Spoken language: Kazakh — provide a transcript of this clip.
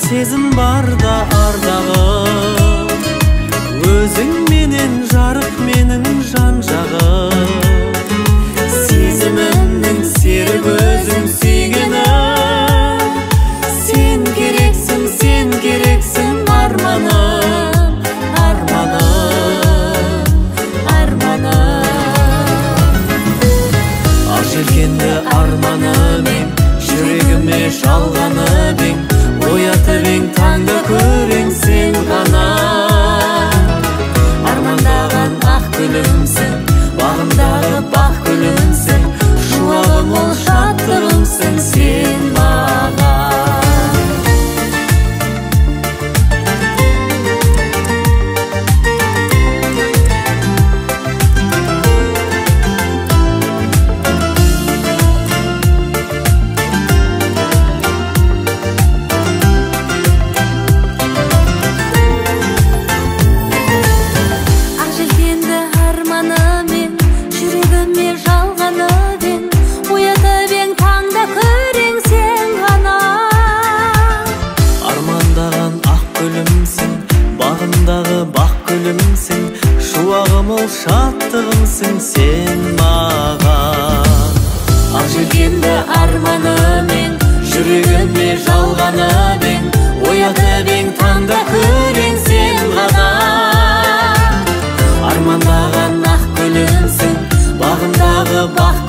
Сезім барда ардағым, өзің менен жарық менің жан жағым. Сезімімнің серік өзің сүйгенім, сен керексің, сен керексің арманым, арманым, арманым. Ақ желкенді арманым ең, жүрегіме жалғанып ең, оятып ең таңда көрең сен ғана. Армандаған ақ гүлімсің, бағымдағы бақ гүлімсің, шуағы мол шаттығымсың сен маған. Шаттығымсың сен маған. Ақ желкенді арманым ең, жүрегіме жалғанып ең, оятып ең таңда көрең сен ғана. Армандаған ақ гүлімсің, бағымдағы бақ